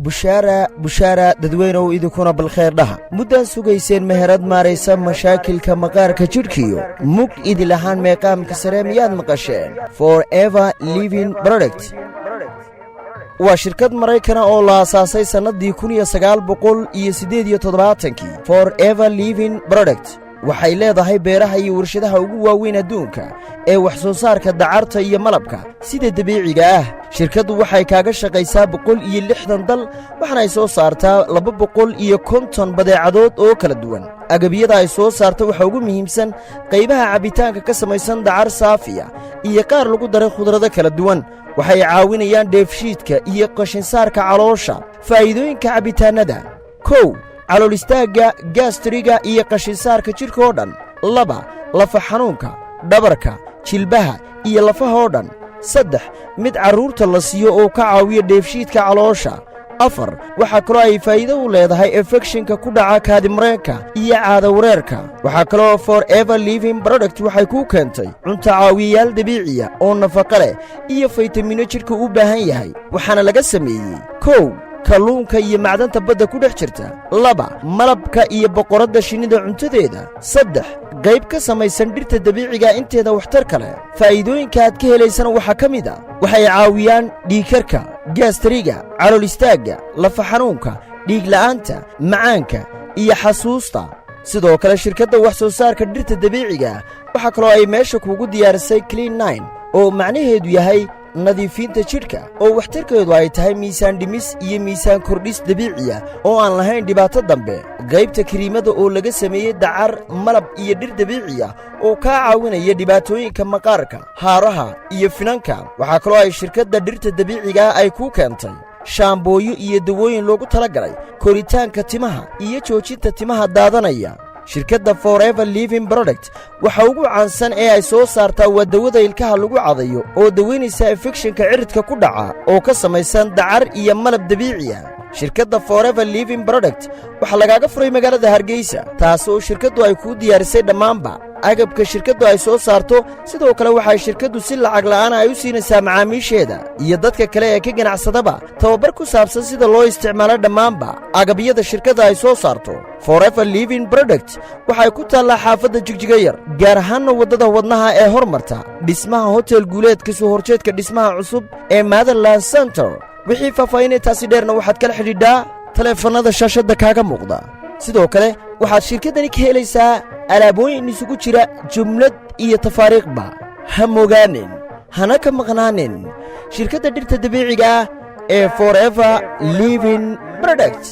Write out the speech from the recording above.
Bushaara, bushaara, dadweynow, idinkuna balkheer dhaha. Muddaad sugayseen meherad maaraysa mashaakilka maqaarka jidhkiyo mug idil ahaan meeqaamka sare. Miyaad maqasheen Forever Living Product? Waa shirkad Maraykana oo la aasaasay sannaddii 1978-kii. Forever Living Product waxay leedahay beeraha iyo warshadaha ugu waaweyn adduunka ee wax soo saarka dacarta iyo malabka sida dabiiciga ah. Shirkaddu waxay kaaga shaqaysaa 160 dal, waxaana ay soo saartaa 250 badeecadood oo kala duwan. Agabyada ay soo saarta waxaa ugu muhiimsan qaybaha cabbitaanka ka samaysan dacar saafiya iyo qaar lagu daray khudrado kala duwan. Waxay caawinayaan dheefshiidka iyo qashinsaarka caloosha. Faa'iidooyinka cabbitaannada: 1, calool istaagga, gaastriga iyo qashinsaarka jidhka oo dhan. 2, lafa xanuunka, dhabarka, jilbaha iyo lafaha oo dhan. 3, mid carruurta la siiyo oo ka caawiya dheefshiidka caloosha. 4, waxaa kaloo ay faa'iido u leedahay infekshinka ku dhaca kaadimareenka iyo caadawareerka. Waxaa kaloo Forever Living Product waxay kuu keentay cunto caawiyayaal dabiiciya oo nafaqa leh iyo faytamiino jidhka u baahan yahay. Waxaana laga sameeyey: 1, kalluunka iyo macdanta badda ku dhex jirta; 2, malabka iyo boqoradda shinnida cuntadeeda; 3, qayb ka samaysan dhirta dabiiciga inteeda waxtarka leh. Faa'iidooyinka aad ka helaysana waxaa ka mid a: waxay caawiyaan dhiigkarka, gaastariga, calool istaagga, lafa xanuunka, dhiigla'aanta, macaanka iyo xasuusta. Sidoo kale, shirkadda wax soo saarka dhirta dabiiciga waxaa kaloo ay meesha kuugu diyaarisay Clean Nine, oo macnaheedu yahay nadiifinta jidhka, oo waxtarkeedu ay tahay miisaan dhimis iyo miisaan kordhis dabiiciya oo aan lahayn dhibaato dambe. Qaybta kariimada oo laga sameeyey dacar, malab iyo dhir dabiiciya oo kaa caawinaya dhibaatooyinka maqaarka, haaraha iyo finanka. Waxaa kaloo ay shirkadda dhirta dabiicigaa ay kuu keentay shaambooyo iyo dawooyin loogu talagalay koritaanka timaha iyo joojinta timaha daadanaya. Shirkadda Forever Living Product waxa ugu caansan ee ay soo saartaa waa dawada ilkaha lagu cadayo oo dawaynaysa infekshinka ciridka ku dhaca, oo ka samaysan dacar iyo malab dabiiciya. Shirkadda Forever Living Product waxaa lagaaga furay magaalada Hargeysa, taas oo shirkaddu ay kuu diyaarisay dhammaanba agabka shirkaddu ay soo saarto. Sidoo kale, waxay shirkaddu si lacag la'aana ay u siinaysaa macaamiisheeda iyo dadka kale ee ka ganacsadaba tababar ku saabsan sida loo isticmaalo dhammaanba agabyada shirkadda ay soo saarto. Forever Living Product waxay ku taallaa xaafadda Jigjiga Yar, gaar ahaanna waddada Wadnaha ee hormarta dhismaha Hotel Guuleedka, soo horjeedka dhismaha cusub ee Motherland Center. Wixii faahfaahinay taasi dheerna waxaad kala xidhiidhaa taleefannada shaashadda kaaga muuqda. Sidoo kale, waxaad shirkaddani ka helaysaa alaabooyin isugu jira jumlad iyo tafaariikhba. Ha mogaanin, hana ka maqnaanin shirkadda dhirta dabiiciga ah ee Forever Living Product.